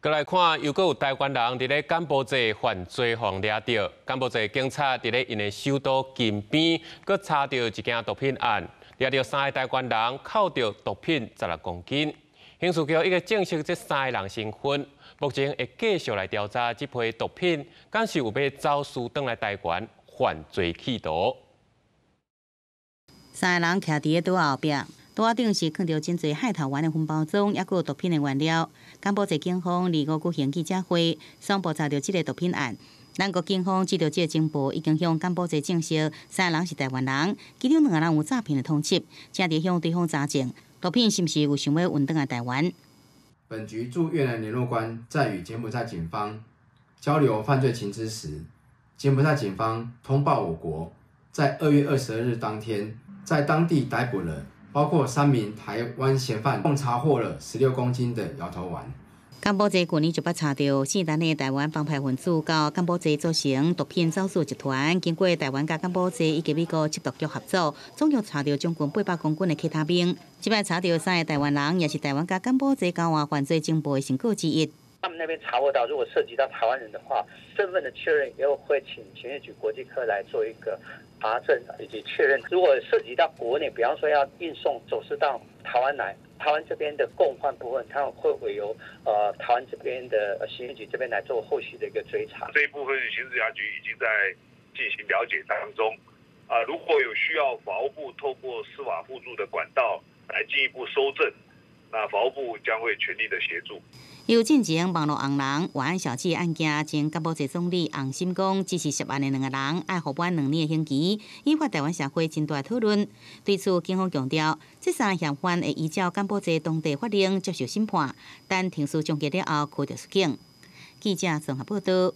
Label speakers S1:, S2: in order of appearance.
S1: 閣來看，又閣有台灣人佇咧柬埔寨犯罪予人掠著。柬埔寨警察佇咧𪜶的首都金邊，閣查著一件毒品案，掠著三個台灣人，扣著毒品16公斤。刑事局已經證實這三个人身份，目前會繼續來調查這批毒品，敢是有欲走私轉來台灣犯罪企圖。
S2: 三个人徛佇咧桌後壁。桌仔頂是囥著真濟海頭丸的分包裝，抑閣有毒品的原料。柬埔寨警方25舉行記者會，宣布查著這个毒品案。咱國警方接著這个情報，已經向柬埔寨證實三个人是台灣人，其中兩个人有詐騙的通緝，正佇向對方查證毒品是毋是有想欲運轉來台灣。
S3: 本局駐越南聯絡官在與柬埔寨警方交流犯罪情資時，柬埔寨警方通報我國，在2月22日當天，在當地逮捕了包括三名台灣嫌犯，共查獲了16公斤的搖頭丸。
S2: 柬埔寨去年就捌查著姓陳的台灣幫派分子佮柬埔寨組成毒品走私集團，經過台灣佮柬埔寨以及美國緝毒局合作，總共查著將近800公斤的 K 他命。這擺查著三个台灣人，也是台灣佮柬埔寨交換犯罪情報的成果之一。
S4: 他們那邊查獲到，如果涉及到台灣人的話，身份的確認也會請刑事局國際科來做一個查證以及確認。如果涉及到國內，比方說要運送走私到台灣來，台灣這邊的共犯部分，他們會委由台灣這邊的刑事局這邊來做後續的一個追查。
S5: 這一部分刑事局已經在進行了解當中，啊，如果有需要，法務部透過司法互助的管道來進一步搜證，那法務部將會全力的協助。
S2: 由進前網路紅人晚安小姐案件，前柬埔寨總理洪森講，指示涉案的兩個人愛服滿2年的刑期，引發台灣社會真大討論。對此，警方強調，這三個嫌犯會依照柬埔寨當地法令接受審判，等程序終結了後，驅逐出境。記者綜合報道。